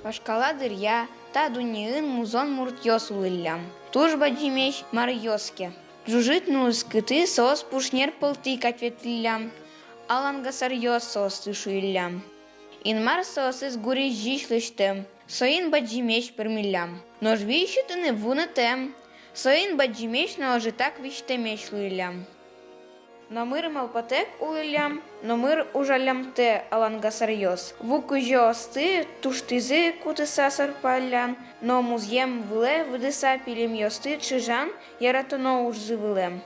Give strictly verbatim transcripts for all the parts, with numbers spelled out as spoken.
Вашкала дыръя та дуннеын музон муртъёс улӥллям. Туж бадӟымесь маръёс ке. Ӝужыт нуыскытӥ соос пушнер пӧлтӥ кадь ветлӥллям. Алангасаръёс соосты шуиллям. Инмар соосыз гурезиысь лэсьтэм, соин бадӟымесь пӧрмиллям. Нош визь сётыны вунэтэм, соин бадӟымесь но ӧжытак визьтэмесь луиллям. Номыр малпатэк улӥллям, номыр ужаллямтэ алангасаръёс. Ву кузёосты туштӥзы кутыса сорпаллян, но музъем вылэ выдыса пилемъёсты чыжан, яратоно ужзы вылэм.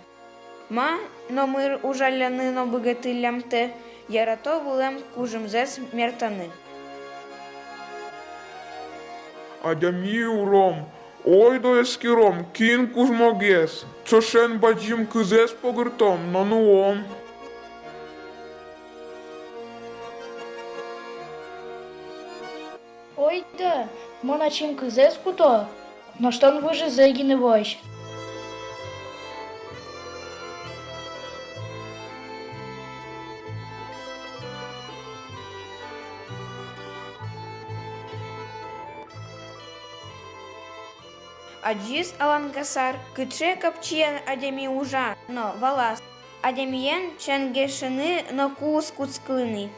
Ма номыр ужалляны но быгатӥллямтэ, ярато вылэм кужымзэс мертаны. Адями уром, ойдо эскером, кин кужмогес, ӵошен бадӟым кызэз погыртом но нуом. Ойдо, мон ачим кызэз куто, нош тон выжызэ гинэ возь. Адӟиз алангасар, кыӵе капчиен адями ужа но валаз. Адямиен ченгешыны но кулӥз кутскылыны.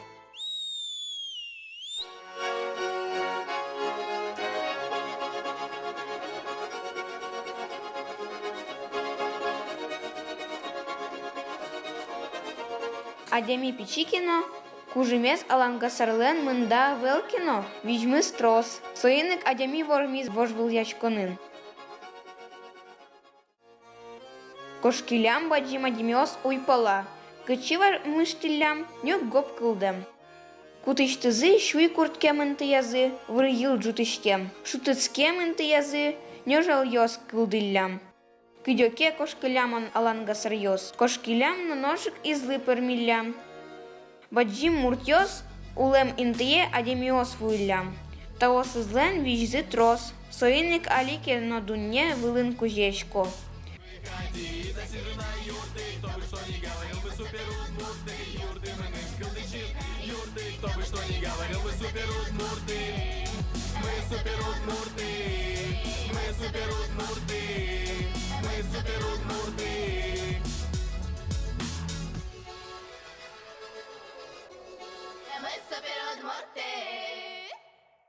Адями пичи ке но, кужымез алангасарлэн мында ӧвӧл ке но, визьмыз трос. Соин ик адями вормиз вожвылъяськонын. Кошкиллям бадӟым адямиос уйпала, кытчы вамыштӥллям, нюк-гоп кылдэм. Кутӥсьтызы сюй курткем интыязы, вырйыл ӝутӥськем, шутэтскем интыязы нёжалъёс кылдӥллям. Кыдёке кошкиллям алангасаръёс, кошкиллям но нош ик излы пӧрмиллям. Бадӟым муртъёс улэм интые адямиос вуиллям. Таосызлэн визьзы трос, соин ик али ке но дунне вылын кузёясько.